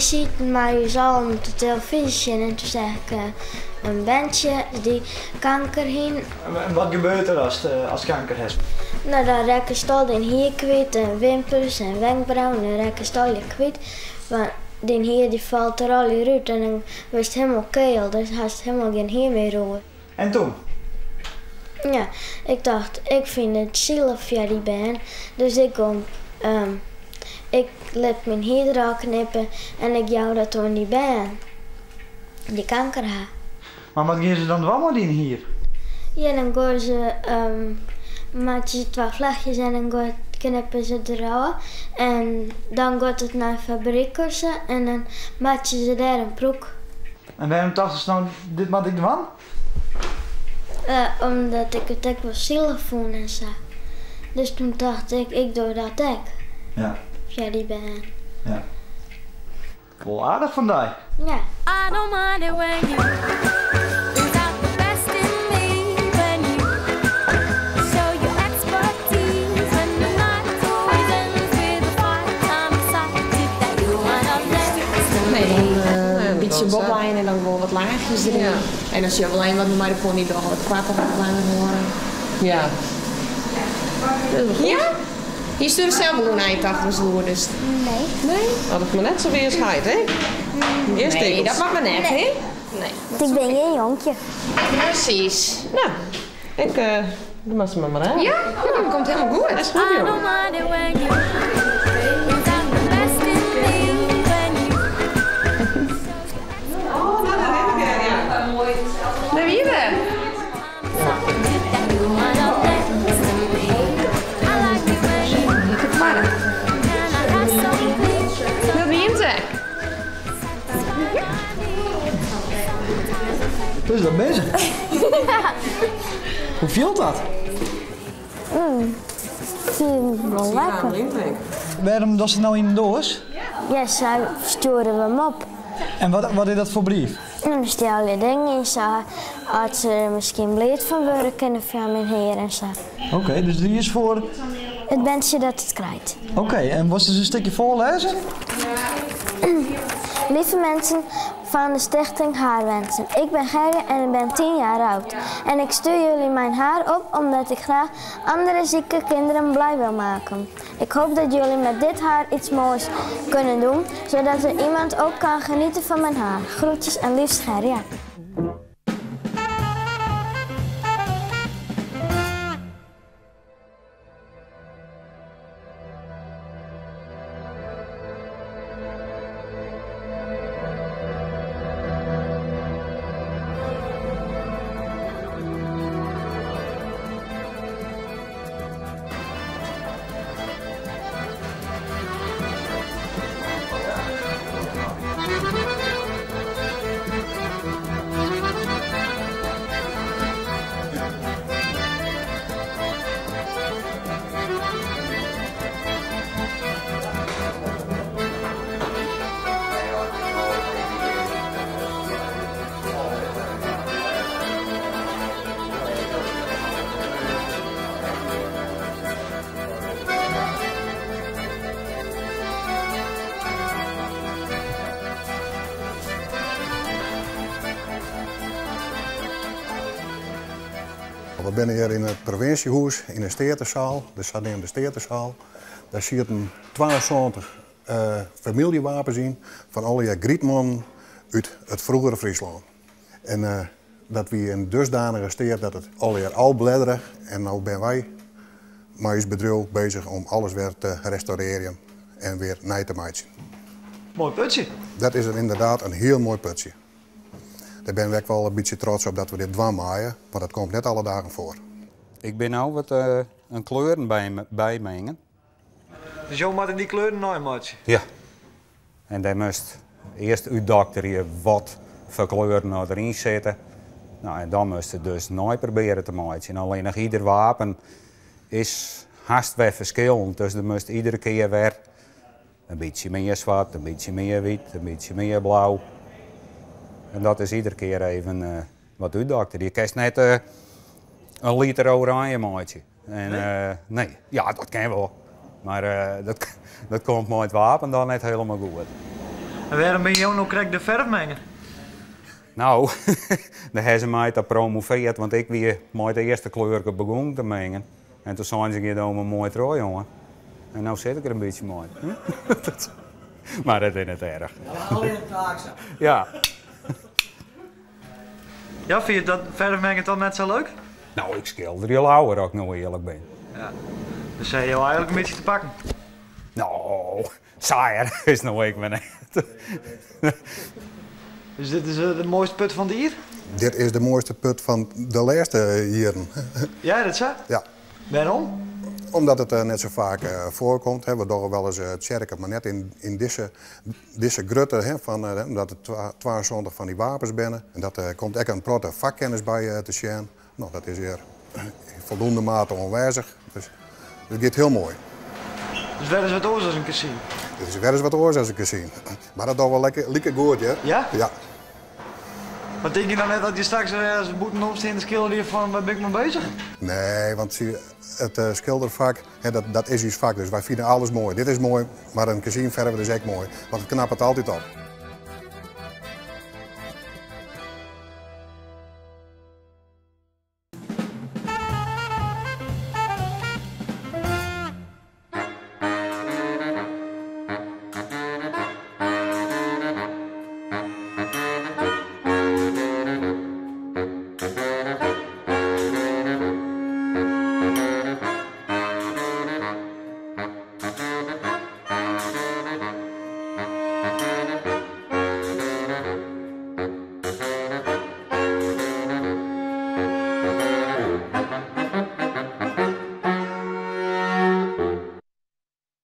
sieten mei ús allen op de telefyzje sjen en toen seach ik in berntsje dy't kanker hie. En wat gebeurt der ast kanker hast? No dan rekkest al dyn hier kwyt en wimpers en wenkbrauwen, dan rekkest allegear kwyt. Want dyn hier dy falt der allegear út en dan wurdst hielendal keal, dus hast hielendal gjin hier mear oer. En toen? Ja, ik tocht, ik fyn it sielich foar dy bern, dus ik gong, ik lit myn hier derôf knippe en ik jou dat oan dy bern dy't kanker ha. Mar wat gean se dan dwaan mei dyn hier? Ja, dan goaie se, meitsje se twa flechtjes en dan goaie, knippe se derôf en dan giet it nei in fabryk ofsa en dan meitsje se dêr in prûk. En wêrom tochtest no, dit moat ik dwaan? Omdat ik it ek wol sielich fûn en sa. Dus toen tocht ik, ik doch dat ek. Ja. Foar dy bern. Ja. Wol aardich fan dy. Ja. I don't mind it when you bring out the best in me when you show your expertise when the night always ends with a fight. I'm excited that you wind up next to Nee, me. dan in bytsje boblijn en dan gewoan wat laachjes deryn. En dan sjogge we wol even wat we mei de pony dogge, wat koarter of wat langer hâlde. Ja. Dat is wol goed. Ja? Hiest der sels wol oer neitocht ris oer, dus. Nee. Nee? Oh, dat mar net sa wie as heit, hè? Earst Nee, ikkels. dat moat mar net, hè? Nee. Ik bin gjin jonkje. Presys. No, ik, dan moatst mar mar aan. Ja, dat komt helemaal goed. Dat is goed, I jong. don't mind it when you bring out the best in me when you Oh, no, dat ha ik dêr, ja. Dêr wie we. that you wind up next to me. I like it when you and I got so pleased. Dat wie 'm ek. Dus dat binne se. Hoe fielt dat? Fiel wol lekker. Wêrom dochst it no yn in doas? Ja, sa stjoere we 'm op. En wat is dat foar brief? Dan stean allegear dingen yn sa as se der miskien bliid fan wurde kinne foar myn hier en sa. Oké, dus dy is foar. It berntsje dat it krijt. Oké, en wolst ris in stikje foarlêze? Lieve mensen van de Stichting Haarwensen. Ik ben Gerje en ik ben 10 jaar oud. En ik stuur jullie mijn haar op omdat ik graag andere zieke kinderen blij wil maken. Ik hoop dat jullie met dit haar iets moois kunnen doen, zodat er iemand ook kan genieten van mijn haar. Groetjes en liefst Gerja. We binne hjir yn it provinsjehûs yn de Steatesaal, de saneamde Steatesaal. Dêr sieten 72 famyljewapens yn fan allegear grytmannen út it froegere Fryslân. En dat wie in dusdanige steat dat it allegear ôfbleddere en no binne wy mei ús bedriuw bezich om alles wer te restaurearjen en wer nij te meitsjen. Moai putsje. Dat is ynderdaad in hiel moai putsje. Dêr binne we ek wol in bytsje trots op dat we dit dwaan meie, want dat komt net alle dagen foar. Ik bin no wat in kleuren bymengen. Dus jo moatte dy kleuren neimeitsje? Ja. En dêr moatst earst útdokterje wat foar kleuren no deryn sitte. No, en dan moatst it dus neiprobearje te meitsjen. Allinnich ieder wapen is hast wer ferskillend, dus der moatst iedere kear wer in bytsje mear swart, in bytsje mear wyt, in bytsje mear blau. En dat is iedere kear even wat útdokterje. Je kinst net in liter oranje meitsje. En, nee? Nee. Ja, dat kin wol. Mar dat komt mei it wapen dan net hielendal goed. En wêrom binne jo no krekt de ferfmenger? No, dêr ha se my ta promoveard, want ik wie mei it earste kleurke begûn te mengen. En toen seinen se, gean do mar moai troch, jonge. En no sit ik der in bytsje mei. Mar dat is net erch. Ja. Ja, fine je dat ferfmengen toch net sa leuk? No, ik skilderje leaver, as ik no earlik bin. Ja. Dus ha jo eigenlik in bytsje te pakken? No, sa erch is no ek wer net. Dus dit is de moaiste put fan it jier? Dit is de moaiste put fan de lêste jierren. Ja, dat sa? Ja. Wêrom? Omdat it net sa faak foarkomt. We dogge wolris tsjerke, mar net yn dizze, dizze grutte, hè, fan, omdat it 72 fan dy wapens binne. En dat komt ek in protte fakkennis by te sjen. No, dat is hjir yn foldoende mate oanwêzich. Dus it giet hiel moai. Dus wer ris wat oars as in kezyn? Dit is wer ris wat oars as in kezyn. Mar dat dogge we lekker, like goed, hear. Ja? Ja. Mar tinke je dan net dat je straks ergens bûtenom stean te skilderjen fan wêr bin ik mei bezich? Nee, want it skilderfak, hè, dat is ús fak, dus wy fine alles moai. Dit is moai, mar in kezyn ferve is ek moai, want it knapt altyd op.